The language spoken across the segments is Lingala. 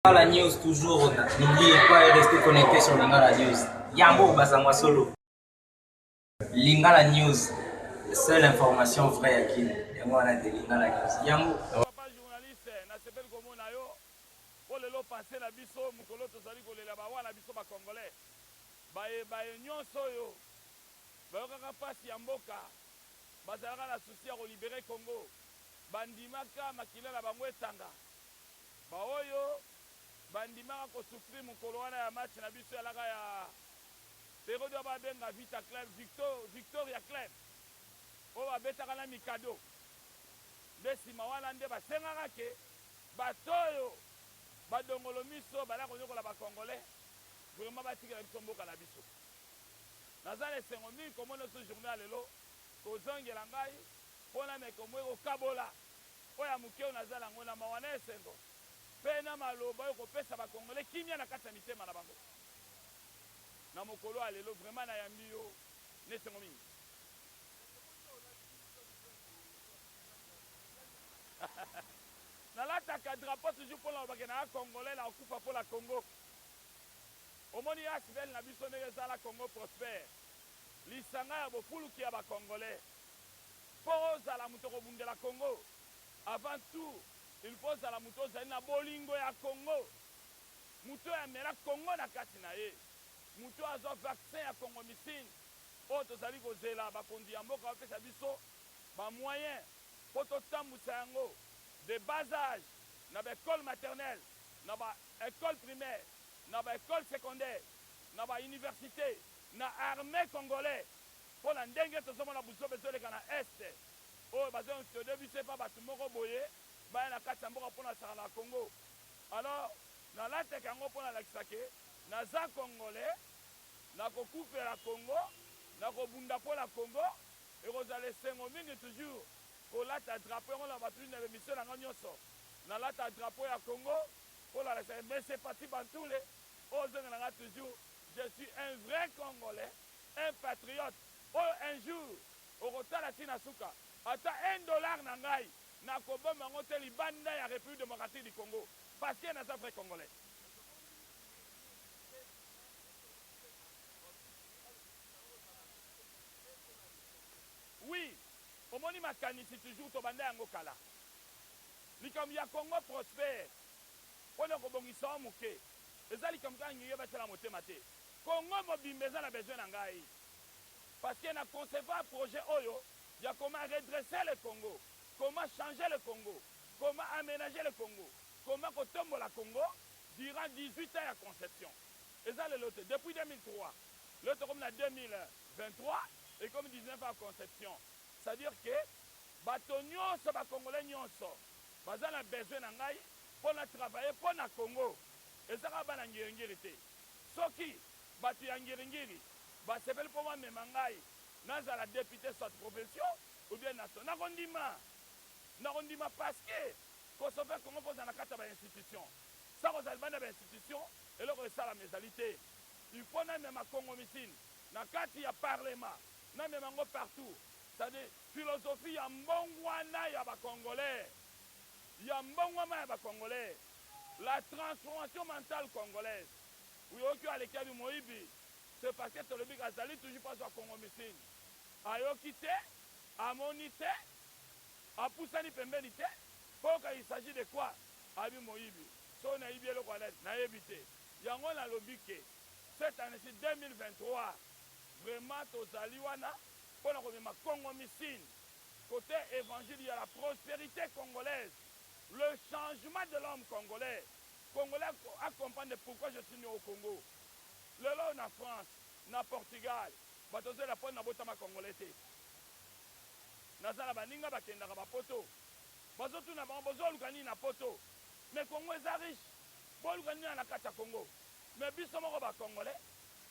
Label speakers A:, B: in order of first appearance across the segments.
A: Lingala News toujours, n'oubliez pas de rester connecté sur Lingala News. Yango Basangwa Solo. Lingala News, seule information vraie ya Kin. Yango wana de Lingala News. Yango.
B: Papa journaliste, nasepeli komona yo mpo lelo pense na biso mokolo tozali kolela bawa na biso ba congolais baye baye nyonso oyo bayokaka mpasi ya mboka bazalaka na souci ya kolibérer Congo, bandimaka makila na bango etanga, baoyo bandimaka kosouffrir mokolo wana ya match na biso yalaka ya periode oyo babenga Vita Club, Victoria Club, oyo babetaka na mikado. Nde nsima wana nde basengaka ke bato oyo badongolo miso bala konyokola bacongolais, vraiment batikela biso mboka na biso. Naza na esengo mingi komona so journée ya lelo kozongela ngai mpona meko moi kokabola oyo ya moke oyo naza nango na mawa na esengo mpe na maloba oyo kopesa bacongolais kimia na kati ya mitema na bango na mokolo ya lelo. Vraiment nayambi yo na esengo mingi. Nalataka drapeau toujours mpona lobake na ya congolais, na kokufa mpo Congo. Omoni ASBL na biso ndenge ezala, Congo Prospère, lisanga ya bofuluki ya bacongolais. Mpo ozala moto kobundela Congo, avant tout il faut ozala moto ozali na bolingo ya Congo, moto oyo amela Congo na kati na ye, moto oyo azwa vaccin ya Congomycine oyo tozali kozela bakonzi ya mboka bapesa biso bamoyen mpo totambwisa yango de bas âge na baécole maternelle, na baécole primaire, na baécole secondaire, na bauniversité, na armée congolais, mpo na ndenge tozomona buzoba ezoleka na Est oyo bazointroduire biso epa bato moko boye baya na kati ya mboka mpona saka na Congo. Alors nalataka yango mpo nalakisa ke naza congolais, nakokufela Congo, nakobunda mpo na Congo. Ekozala esengo mingi toujours kolata drapeau yango na bato na émission na nga nyonso. Nalata drapeau ya Congo mpo nalakisa monsieur Pati Bantule oyo ozongela nga toujours. Je suis un vrai congolais, un patriote oyo un jour okotala ntina suka. Ata 1 dollar na ngai nakobomba yango te libanda ya République démocratique du Congo, parce que naza vrai congolais. Oui, omoni, makanisi toujours tobanda yango kala. Likambo ya Congo Prospère mpona kobongisa wa moke eza likambo kaka ngenge batiala motema te. Congo mobimba eza na besoin na ngai, parce que na concevoir projet oyo ya comment redresser le Congo, comment changer le Congo, comment aménager le Congo, comment kotombola Congo durant 18 ans ya conception. Eza lelo te, depuis 2003. Lelo tokomi na 2023, ekomi 19 ans ya conception. C'est-à-dire que bato nyonso, bacongolais nyonso baza na besoin na ngai mpo na travailler mpo na Congo. Eza kaka bana Ngiringiri te. Soki bato ya Ngiringiri basepeli mpo bamema ngai nazala député, soit provincial ou bien national, nakondima, nakondima, parce que kosauver Congo mpo ozala na kati ya bainstitution. Sa kozala libanda ya bainstitution, eloko esalama ezali te. Il faut namema Congomycine na kati ya parlement, namema yango partout. C'est-à-dire philosophie ya mbongwana ya bacongolais, ya mbongwama ya bacongolais, la transformation mentale congolaise. Oyoki aleki abi moyibi, c'est parce que tolobi azali toujours mpasi ya Congomycine. Ayoki te, amoni te, apusani pembeni te mpoka. Il s'agit de quoi? Abi moyibi. So nayibi eloko wana, nayebi te. Yango nalobi ke cette année-ci 2023, vraiment tozali wana mpona komema Congomycine côté évangile ya la prospérité congolaise, le changement de l'homme congolais. Congolais à comprendre pourquoi je suis né au Congo. Lelo na France, na Portugal, bato ozela mpo nabotama congolais te. Naza na baninga bakendaka bapoto, bazotuna bango: bozoluka nini na poto? Mais Congo eza riche, boluka nini na kati ya Congo? Mais biso moko bacongolais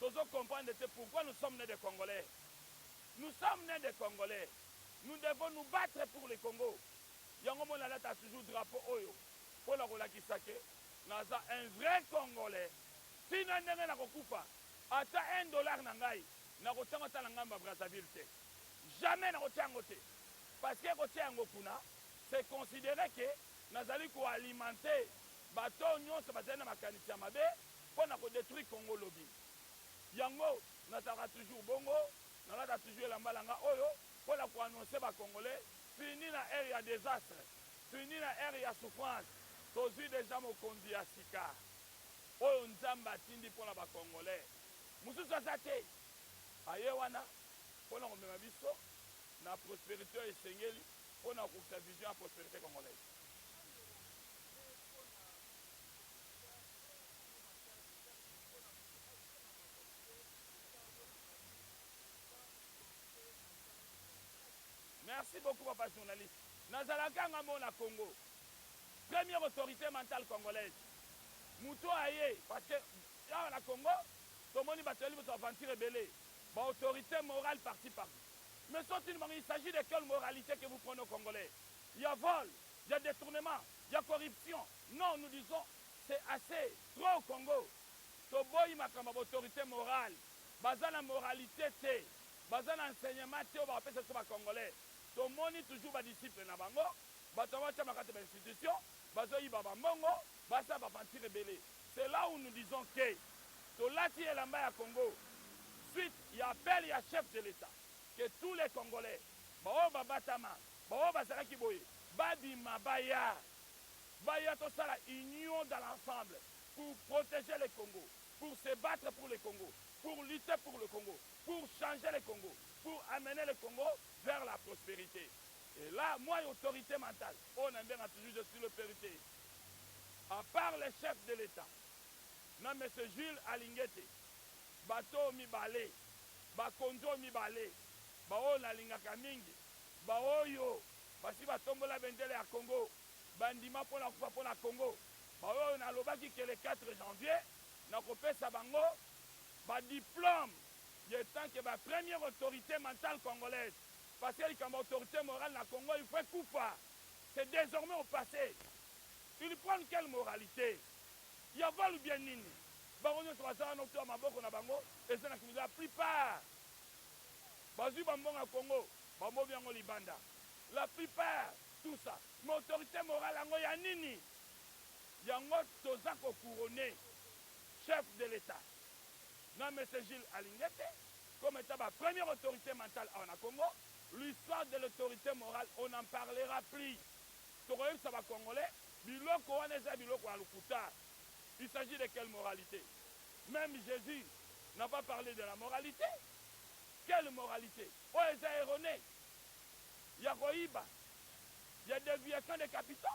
B: tozo comprendre te pourquoi nous sommes nés des Congolais. Nous sommes nés des Congolais, nous devons nous battre pour le Congo. Yango mona alata toujours drapeau oyo mpona kolakisa ke naza un vrai congolais. Ntina ndenge nakokufa, ata 1 dollar na ngai nakotiango ata na ngambo ya Brazzaville te. Jamais nakotia yango te, parce que kotia yango kuna, c'est considéré ke nazali koalimenter bato oyo nyonso. nyonso bazali na makanisi ya mabe mpo na ko detruire Congo lobi. Yango nazalaka toujours bongo, nalata toujours elamba na nga oyo mpo na ko annoncer ba Congolais fini na ère ya desastre, fini na ère ya souffrance, tozui dejà mokonzi ya sika oyo Nzambe atindi mpo na ba Congolais. Mosusu aza te, aye wana mpo na komema biso na prosperite oyo esengeli mpo na kokokisa vision ya prosperite congolaise. Merci beaucoup papa journaliste. Nazalaka nga moko na Congo. Première autorité mentale congolaise. Mutu oyo aye parce que awa na Congo tomoni bato ya liboso aventure ebele. Ba autorité morale parti parti. Mais soki bango il s'agit de quelle moralité que vous prenez aux Congolais? Il y a vol, il y a détournement, il y a corruption. Non, nous disons c'est assez trop au Congo. Toboyi makambo ya autorité morale. Baza na moralité te. Baza na enseignement te oyo bakopesa biso ba Congolais. Tomoni toujours ba disciples na bango, bato yango batia makati ba institution, bazoyiba ba mbongo, basala ba aventure ebele. C'est là où nous disons que tolati elamba ya Congo suite ya appel ya chef de l'État que tous les Congolais baoyo babatama, baoyo bazalaki boye, babima baya, baya tosala union dans l'ensemble pour protéger le Congo, pour se battre pour le Congo, pour lutter pour le Congo, pour changer le Congo, pour amener le Congo vers la prospérité. Et là, moi, autorité mentale, on aime bien toujours, je suis l'autorité. À part le chef de l'État, non, M. Jules Alingete, bato mibale, bakonzi mibale, baoyo nalingaka mingi, baoyo basi batombola bendele ya Congo, bandima mpona kufa mpona Congo, baoyo nalobaki ke le 4 janvier nakopesa bango badiplôme ya tant que ba première autorité mentale congolaise, parce que likambo autorité morale na Congo il faut ekufa, c'est désormais au passé. Ils prennent quelle moralité? Ya vol ou bien nini? Bango nyonso baza wana otoya maboko na bango eza na kimia. La plupart bazwi bambongo ya Congo, bamobi yango libanda, la plupart tout ça. Mais autorité morale yango ya nini? Yango toza kocouronner chef de l'État na M. Jules Alingete comme étant ba première autorité mentale awa na Congo. L'histoire de l'autorité morale, on n'en parlera plus. Tokoyebisa ba Congolais biloko wana eza biloko ya lokuta. Il s'agit de quelle moralité? Même Jésus n'a pas parlé de la moralité. Quelle moralité? Oyo eza erroné ya koyiba, ya déviation de capitaux,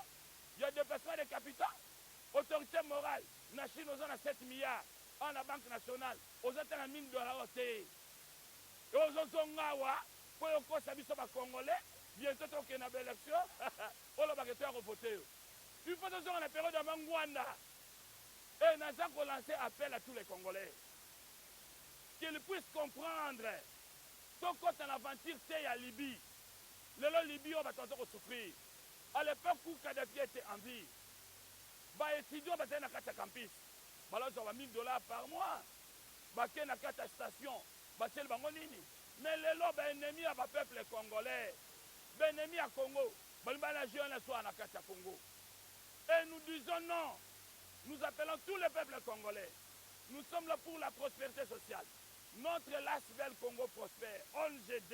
B: ya déplacement de capitaux. Autorité morale na Chine oza na 7 milliards, awa na Banque nationale oza te na 1000 dollars oyo te. Ozozonga awa mpo yokosa biso ba Congolais, bientôt tokende na baélection, olobaka toya kovote yo. Il faut tozonga na période ya Mangwanda. Et naza kolancer appel à tous les Congolais qu'ils puissent comprendre, tokɔta na aventure te ya Libye. Lelo Libye oyo bato baza kosouffrir. À l'époque où Kadhafi était en vie, baétudiant bazali na kati ya campus, balazwa ba 1000 $ par mois, bake na kati ya station, batieli bango nini? Mais lelo baennemi ya bapeuple congolais, baennemi ya Congo, balingi bana jeune soa na kati ya Congo. Et nous disons non. Nous appelons tous les peuples congolais, nous sommes là pour la prospérité sociale. Notre ASBL Congo Prospère ONGD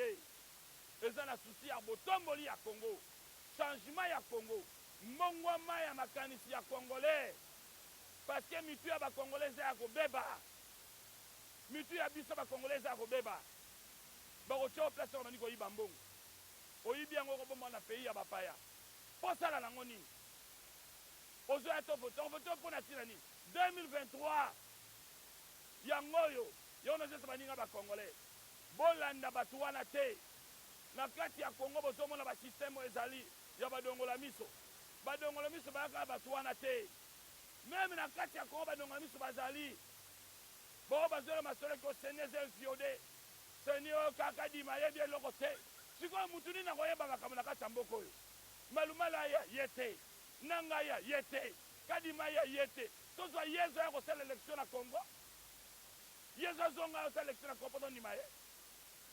B: eza na souci ya botomboli ya Congo, changement ya Congo, mbongwama ya makanisi ya Congolais, parce que mitu ya bacongolais eza ya kobeba. Mitu ya biso bacongolais eza ya kobeba. Bakotia place oyo bandi koyiba mbongo, oyibi yango, okobomba na pays ya bapaya mpo osala nango nini? Ozoya to vote, ovote mpo na ntina nini? 2023 yango oyo, yango nazoyesa baninga bacongolais, bolanda bato wana te. Na kati ya Congo bozomona basystème oyo ezali ya badongola miso. Badongola miso bayaka bato wana te. Même na kati ya Congo badongola miso bazali bao bazwela masolo eko CENI eza inféodé, CENI oyo kaka dima ayebi eloko te. Sikoyo mutu nini akoyeba makambo na kati ya mboka oyo? Malumala aya ye te, na ngai ya ye te, Kadima ya ye te. Tozwa Yezu aya kosala élection na Congo? Yezu azonga aya kosala élection na Congo mpo tondima ye?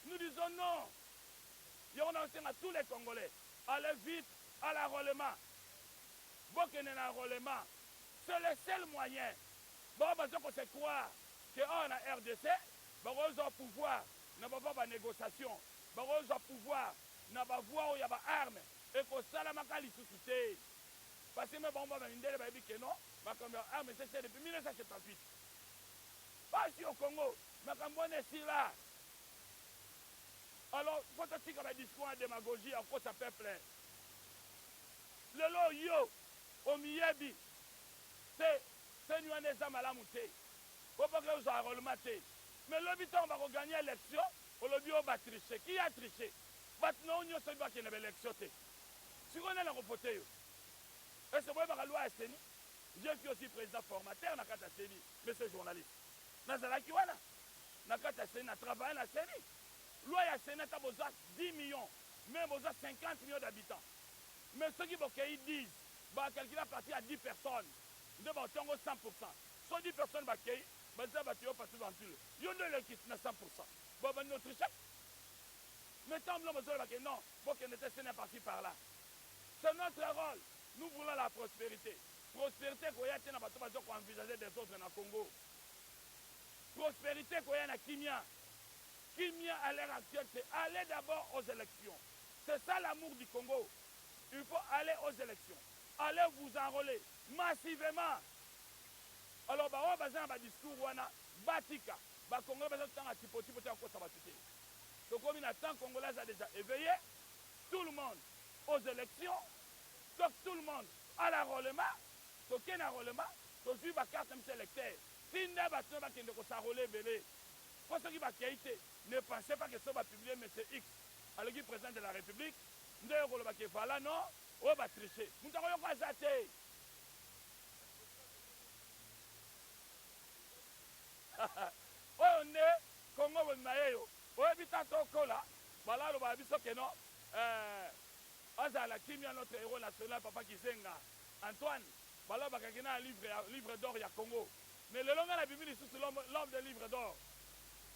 B: Nous disons non. Yango naosenga tous les Congolais, allez vite à l'enrôlement. Bokende na enrôlement. C'est le seul moyen. Bao bazo ko se croire que awa na rdc bakozwa pouvoir na ba voies ba negociations, bakozwa pouvoir na ba voies oyo ya ba armes, ekosalamaka lisusu te. Parce que meme bango ba mindele bayebi que non, makambo ya armes esi esila depuis 1978. Pasi au Congo, makambo wana esila. Alors, faut totika ba discours ya demagogie ya kokosa peuple. Lelo yo omiyebi te, CENI wana eza malamu te. Opoke ozwa enrolement te. Mais lobi tango bako gagner election, olobi oh ba tricher. Qui a triche? Batu na yo nionso oyebi bakende ba election te. Sikoyo nani ako voter yo? Est ce que boyebaka loi ya CENI? Je suis aussi president formateur na kati ya CENI, monsieur journaliste. Nazalaki wana na kati ya CENI, na travailler na CENI. Loi ya CENI ata boza 10 millions, meme boza 50 millions d'habitants. Mais soki bokeyi 10, ba calculer à partir ya 10 personnes nde bakotia yango 100 pour 100. Soki 10 personnes bakeyi, baza batu yo Patrick Bantule, yo nde olekisi na 100 pour 100. Bo bandi ko tricher. Mais tango bino bozoloba ke non, bokende te CENI à partir par là. C'est notre role. Nous voulons la prosperite. Prosperite ekoya te na bato bazo ko envisager desordre na Congo. Prosperite ekoya na kimia. Kimia à l'heure actuelle c'est aller d'abord aux elections. C'est ça l'amour du Congo. Il faut aller aux elections. Allez vous enroler massivement. Alors ba oyo baza na ba discours wana batika. Ba Congolais baza kotanga tipo tipo te ya kokosa bato te. Tokomi na temps Congolais aza dejà eveille. Tout le monde aux elections. Donc tout le monde à l'enrôlement. Toke na enrôlement, tozui ba carte na biso électeur. Tinda bato na bakende ko s'enrôler ebele. Po soki bakei te, ne pensez pas que soki ba publier monsieur X aleki president de la Republique nde yo okoloba que voilà non oyo ba tricher. Mutu akoyoka aza te. Oyo nde Congo mobimba yeyo. Oyebi tant tokola bala alobaka biso que non eh, azala na kimia notre heros national papa Kizenga Antoine balobaka ke na livre ya livre d'or ya Congo mais lelo ngai nabimi lisusu l'homme de livre d'or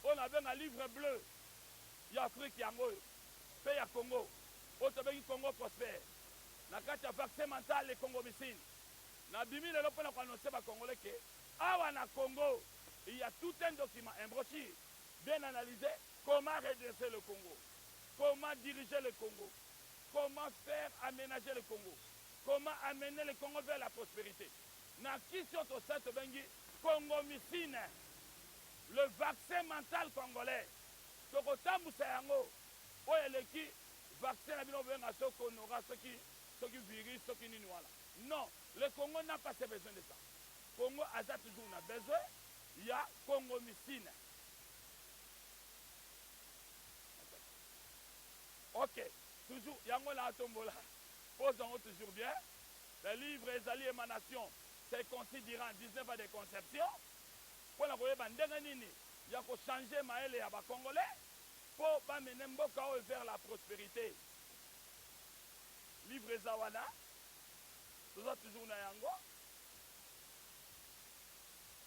B: oyo nabenga livre bleu ya Afrique yango oyo pe ya Congo oyo tobengi Congo prospère na kati ya vaccin mental le Congomicine nabimi lelo pona ko annoncer ba Congolais ke awa na Congo il y a tout un document un brochure bien analyse comment redresser le Congo comment diriger le Congo comment faire amenager le Congo comment amener le Congo vers la prosperite na kisi oyo tosali tobengi Congomicine le vaccin mental congolais tokotambusa yango oyo eleki vaccin na bino bobenga soki conora soki soki virus soki nini wana non le Congo n'a pas ce besoin de ça Congo aza toujours na besoin ya Congomicine. Ok toujours yango na tombola pose yango toujours bien le livre ezali emanation c'est conçu durant 19 ans de conception mpo na koyeba ndenge nini ya ko changer mayele ya ba congolais mpo ba mener mboka oyo vers la prosperite. Livre eza wana toza toujours na yango.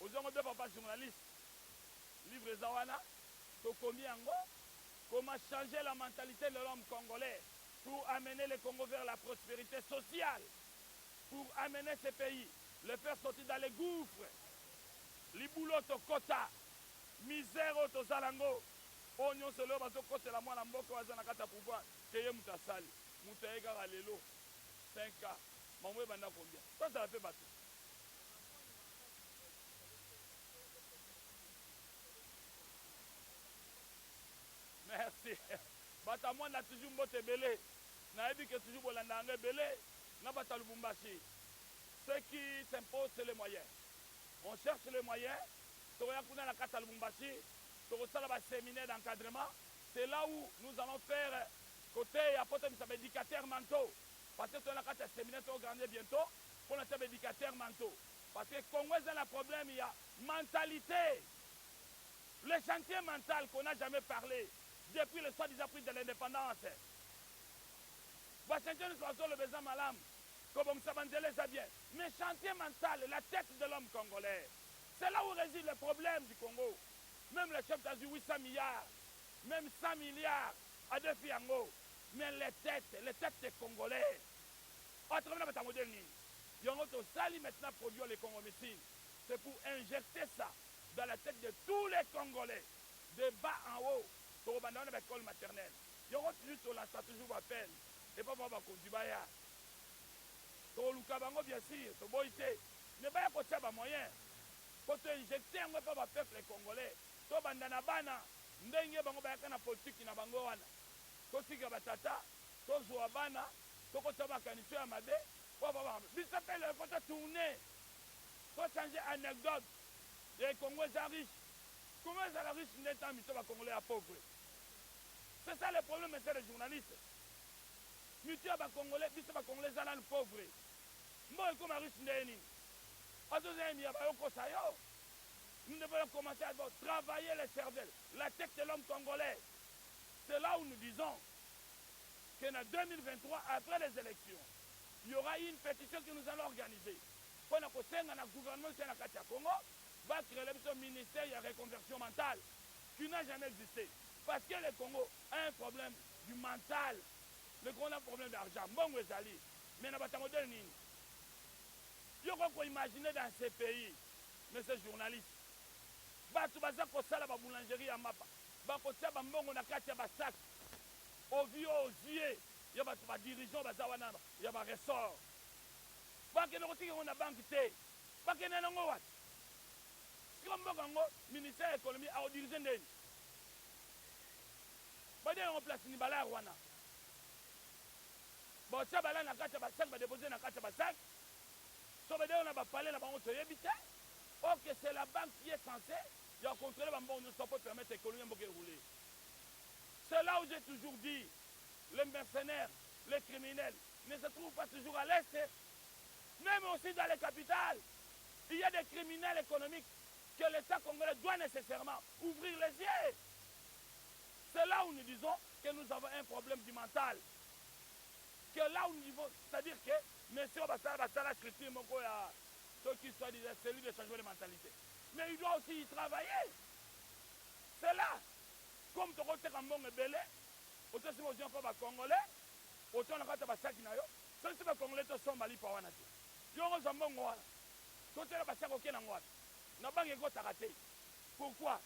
B: Ozwi yango bien papa journaliste? Livre eza wana tokomi yango comment changer la mentalite de l'homme congolais pour amener le Congo vers la prosperite sociale pour amener ce pays le faire sortir dans le gouffre libulu oyo tokota misère oyo toza nango oyo nionso lelo bazokosela mwana mboka oyo aza na kati ya pouvoir ke ye moto asali moto aye kaka lelo 5 ans makambo ebanda combien tozala pe bato. Merci bato ya mwanda toujours mbote ebele nayebi ke toujours bolandaka nga ebele na bato ya Lubumbashi ce qui s'impose c'est le moyen on cherche le moyen tokoya kuna na kati ya Lubumbashi tokosala ba seminaire d'encadrement c'est là où nous allons faire koteya po tobimisa ba educateurs mentaux parce que toza na kati ya seminaire toko organiser bientot pona tia ba educateurs mentaux parce que Congo eza na problème ya mentalite le chantier mental qu'on a jamais parle depuis le soit disant prise de l'independance ba chantier nionso bazoloba eza malamu kobongisa ba nzela eza bien mais chantier mental la tete de l'homme congolais c'est là où réside le problème du Congo meme le chef azui 800 milliards meme 100 milliards adefi yango mais les têtes les têtes des congolais Autrement na bato ya modèle nini? Yango tosali maintenant produit oyo le Congomycine, c'est pour injecter ça dans la tete de tous les congolais de bas en haut. Tokobanda wana ba ecole maternelle. Yango toujours to lança toujours ba appel epa bango bakonzi baya. Tokoluka bango bien sur, toboyi te mais baya kotia ba moyens po to injecter yango epa ba peuple congolais. Tobanda na bana ndenge bango bayaka na politique na bango wana. Totika ba tata, tozua bana, tokotisa makanisi oyo ya mabe po ba biso pe lelo faut to tourner, to changer anecdote ya Congo eza riche. Congo ezala riche nde tango mito ba congolais ya pauvre. C'est ça le problème monsieur le journaliste. Mitu ya ba congolais, biso ba congolais eza nanu pauvre. Mboka ekoma riche ndenge nini? Azo zela miya bayo kosa yo. Nous devons commencer à travailler le cervelle, la tête de l'homme congolais. C'est là où nous disons que na 2023 après les élections, il y aura une pétition que nous allons organiser pona kosenga na gouvernement na kati ya Congo ba créer biso ministère ya reconversion mentale qui n'a jamais existé, parce que le Congo a un problème du mental. Le Congo a un problème d'argent. Mbongo ezali mais na bato modèle nini? Yo ko imaginer dans ces pays, monsieur journaliste, bato baza kosala ba boulangerie ya mapa, bakotia ba mbongo na kati ya ba sac au vu aux yeux ya bato ba dirigeants baza wana ya ba ressort. Bakende kotika yango na banque te, bakende nango wapi? Sikoyo mboka yango ministère ya économie akodirige ndeni? Badia yango place ni balare wana, batia balare na kati ya basac, badepose na kati ya basac, so badia yango na bapalais na bango, toyebi te. Or que c'est la banque qui est censée ya contrôler bambongo nyonso po permettre économie ya mboka erouler. C'est là où j'ai toujours dit, les mercenaires, les criminels ne se trouvent pas toujours à l'est, même aussi dans les capitales. Il y a des criminels économiques que l'État congolais doit nécessairement ouvrir les yeux. C'est là où nous disons que nous avons un problème du mental. Que là où nous disons, c'est-à-dire que monsieur Basala Basala structure moko ya ceux qui soit disant celui de changement de mentalité. Mais il doit aussi y travailler. C'est là. Comme tokoteka mbongo ebele, otosi bozwi mpo ba congolais, otona kati ya basaki na yo, soki ba congolais tosomba lipa wana te. Yo ozwa mbongo wana. Totela basaki okende yango wapi? Na banque ekotaka te. Pourquoi?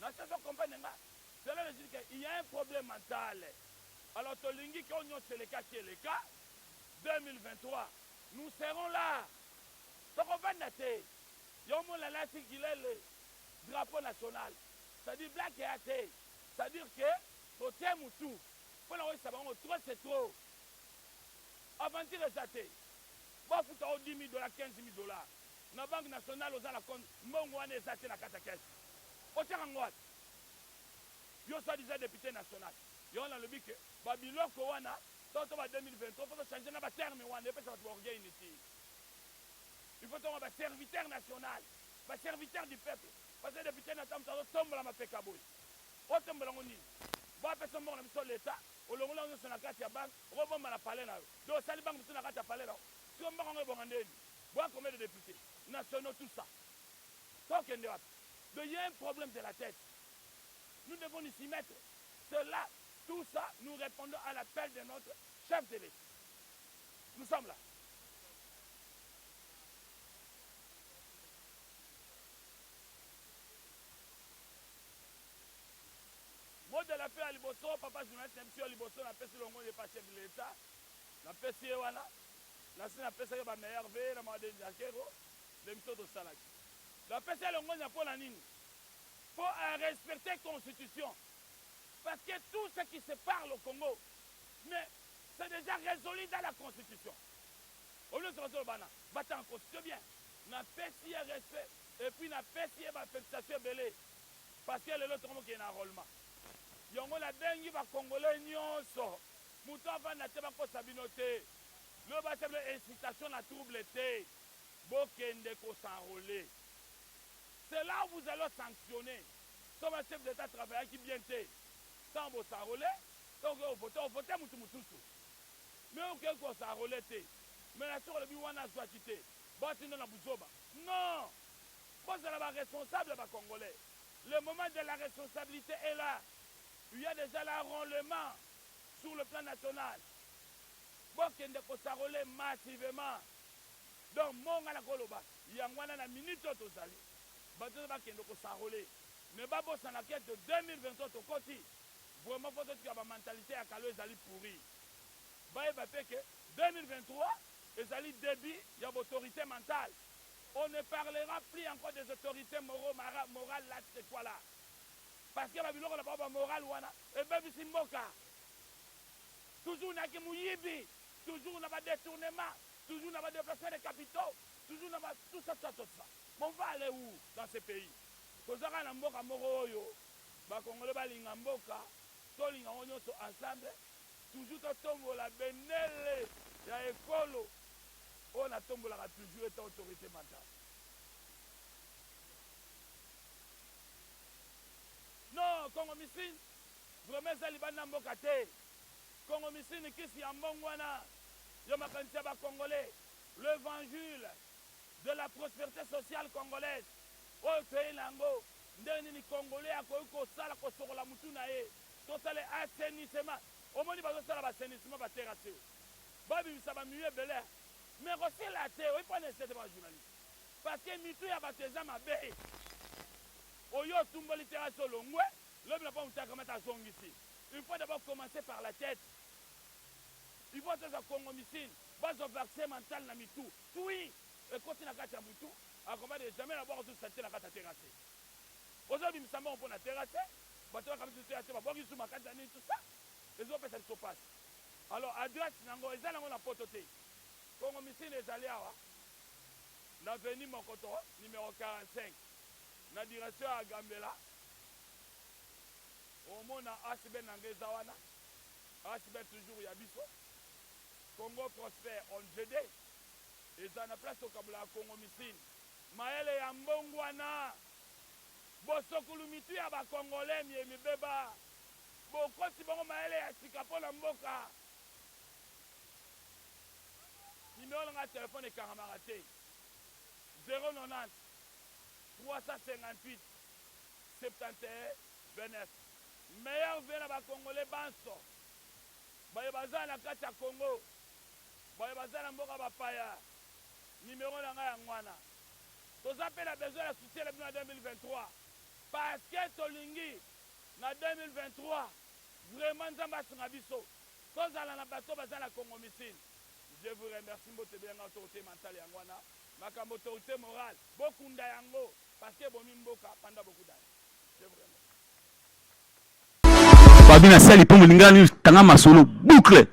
B: Na soso comprendre nga. Cela veut dire qu'il y a un problème mental. Alors tolingi ke oyo nyonso elekaki eleka. 2023 nous serons là. Tokovanda te. Yo mona alati gilele drapeau national. C'est-à-dire blague ya te. C'est-à-dire que totie mutu mpona koyebisa bango trop c'est trop. Aventure eza te. Bafuta o 10 000 dollars, 15 000 dollars. Na banque nationale oza na compte, mbongo wana eza te na kati ya caisse. Otiaka yango wapi? Yo soit disant député national. Yo nalobi ke ba biloko wana to ba 2023 faut changer na ba terme wana epesa bato ba orgueil inutile. Il faut tonga ba serviteur national, ba serviteur du peuple. Parce que député na tamu azotombola mapeka boye. Otombola ngo nini? Bapesa mbongo na biso l'État, olongola nyonso na kati ya banque, okobomba na palais na yo. Donc osali banque mosusu na kati ya palais na yo. Siko mbongo yango ebonga ndeni? Boya combien de députés nationaux, tout ça? Tokende wapi? Donc il y a un problème de la tête. Nous devons nous y mettre. Cela, tout ça, nous répondons à l'appel de notre chef de l'État. Nous sommes là. Mot de la fin ya liboso, papa journaliste na biso ya liboso, napesi longo epa chef de l'État, napesi ye wana, nasi napesaki ba meilleurs vœux na mama Denis Akero, nde biso tosalaki. Napesi ye longonya mpo na nini? Mpo a respecter constitution. Parce que tout ce qui se parle au Congo, mais c'est déjà résolu dans la constitution. Oyo nyonso bazoloba na batanga constitution bien. Napesi ye respect et puis napesi ye ba félicitations ebele parce que lelo tokomokende na enrôlement. Yango nabengi ba congolais nyonso, moto avanda te, bakosa bino te. Lelo batia bino incitation na trouble te, bokende ko s'enrôler. C'est là où vous allez sanctionner. Soki ba chef d'État travaillaki bien te, ntango bo s'enrôler, ntango okoki kovote, ovote motu mosusu. Mais okoki ko s'enrôler te. Mais na soki olobi wana azwaki te, batinda na buzoba. Non! Bozala ba responsable ba congolais. Le moment de la responsabilité est là. Il y a déjà l'enrôlement sur le plan national. Bokende ko s'enroler massivement. Donc mot nga nakoloba yango wana na minute oyo tozali bato nionso bakende ko s'enroler mais babosana ke 2023 tokoti vraiment faut totika ba mentalite ya kala oyo ezali pourri. Bayeba pe ke 2023 ezali debut ya b'autorite mentale. On ne parlera plus encore des autorites moraux morales là c'est quoi là parce que ba biloko na bango ba morale wana ebebisi mboka. Toujours na ki muyibi, toujours na ba detournement, toujours na ba deplacement de capitaux, toujours na ba tout ça tout ça tout ça. Mais on va aller où dans ce pays? Toza kaka na mboka moko oyo ba congolais balinga mboka, tolinga yango nionso ensemble, toujours totombola bendele ya ekolo oyo natombolaka toujours etant autorite mentale. Non, Congo Missine vraiment eza libanda mboka te. Congo Missine kisi ya mbongwana ya makanisi ya ba congolais, l'evangile de la prosperite sociale congolaise oyo toyei na yango, ndenge nini congolais akoki kosala kosokola mutu na ye, tosala assainissement. Omoni bazosala ba assainissement ba terrasse oyo babimisa ba millions ebele mais ekosila te. Oyebi pona esila te ba journaliste parce que mitu ya bato eza mabe. Oyo otumboli terrasse olongwe lobi na pa mutu akamata azongisi. Il faut d'abord commencer par la tete. Il faut tozwa congomycine, bazwa vaccin mental na mitu. Tui ekoti na kati ya mutu, akomba de jamais na bwaka susu salite na kati ya terrasse. Ozo bimisa mbongo pona terrasse, bato bakambi susu terrasse, babwaki susu makasi na nini tout ça. Ezo pesa biso pasi. Alors adresse nango eza nango na poto te. Congomycine ezali awa na avenue Mokoto numero 45 na direction ya Gambela. Omona asbl na nga eza wana asbl toujours ya biso Congo prosper on GD eza na place tokabolaka Congo misine mayele ya mbongwana bosokulu mitu ya ba congolais miye mibeba bokoti bango mayele ya sika mpo na mboka numero na nga telephone ekangamaka te 090 358 71 29 meilleur vœux na ba congolais banso baye baza na kati ya Congo baye baza na mboka ba paya numero na nga yango wana toza pe na besoin ya soutien na bino na 2023 parce que tolingi na 2023 vraiment Nzambe asunga biso tozala na bato baza na Congo misine je vous remercie mbote ebele nga autorite mentale yango wana makambo autorite morale bokunda yango Parce que ebomi mboka pendant beaucoup d'annees. Je vous remercie.
C: Fabi na sali pombo lingala news tanga masolo boucle.